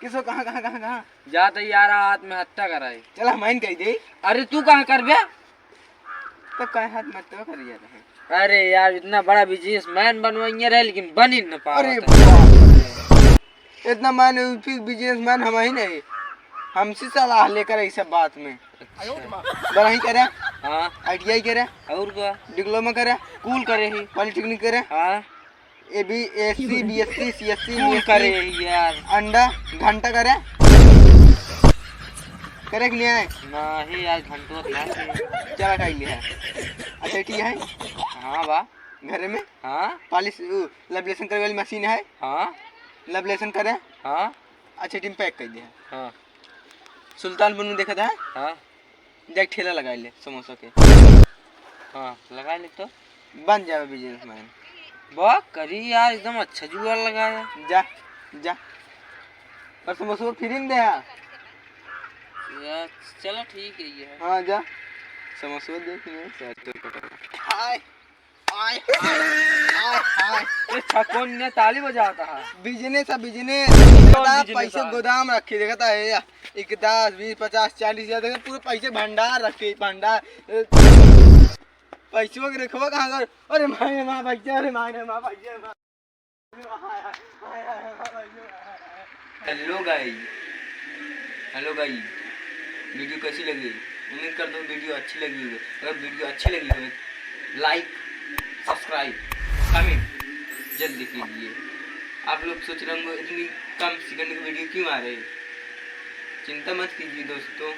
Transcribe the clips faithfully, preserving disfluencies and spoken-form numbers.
किसो कहाँ, कहाँ, कहाँ, कहाँ? जात है यार, आत्महत्या कराई। चला, हम आइन कही दे। अरे, तू कहाँ करबे? तो कहे आत्महत्या करी जाता है। अरे यार, इतना बड़ा बिजनेसमैन बनवाइए रहे, लेकिन बन ही न पावत अरे है। बाप रे। इतना मैन बिजनेसमैन हम ही नहीं, हमसे सलाह लेकर ऐसे बात में। अच्छा। बड़ा ही करे। हाँ। आई टी आई करे। और का? डिप्लोमा करे। कुल करे ही। पॉलिटेक्निक करे। हाँ। A B S C, B S C, C S C, कुल करे ही यार। अंडा, घंटा करे। करे कि नहीं आए? नहीं यार, घंटो तो ना है। चला, खाई लिया है। अच्छा, ठीक है। हाँ बा। घरे में? हाँ। पॉलिश, उ, लैमिनेशन करे वाली मशीन है? हाँ। लैमिनेशन करे? हाँ। अच्छा, टीम पैक कर दिया। हाँ। सुल्तानपुर में देखा था? हाँ। जाके ठेला लगा ले समोसा के। हाँ, लगा ले तो। बन जावे बिजनेसमैन। वाह, करी यार, एकदम अच्छा जुगाड़ लगाया। जा, जा। और समोसा फ्री में दे, हाँ। यार, चलो ठीक है ये। हाँ, जा। समोसा देख ले, सत्तर का। हाय। आय, आय, आय, आय। ये छक्कोन ने ताली बजाता है। बिजनेस है, बिजनेस। कौन बता, बिजनेस पैसे है? गोदाम रखे, देखता है या? एक दस, बीस, पचास, चालीस हजार, देखा, पूरे पैसे भंडार रखे, भंडार। ए, पैसों के रखबा कहाँ कर? अरे माय रे माँ, पैसे, अरे माय रे माँ, पैसे, माँ। Hello guys, hello guys, video कैसी लगी? उम्मीद करता हूँ वीडियो अच्छी लगी होगी। अगर वीडियो अच्छी लगी हो, लाइक, सब्सक्राइब, कमेंट जल्दी कीजिए। आप लोग सोच रहे होंगे, इतनी कम सेकंड की वीडियो क्यों आ रही है? चिंता मत कीजिए दोस्तों,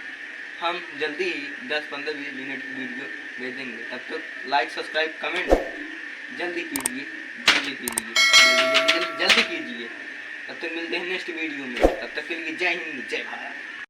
हम जल्दी ही दस, पन्द्रह, बीस मिनट की वीडियो भेजेंगे। तब तक लाइक, सब्सक्राइब, कमेंट जल्दी कीजिए, जल्दी कीजिए, जल्दी, जल्दी, जल्दी, जल्दी कीजिए। तब तक मिलते हैं नेक्स्ट वीडियो में। तब तक के लिए जय हिंद, जय भारत।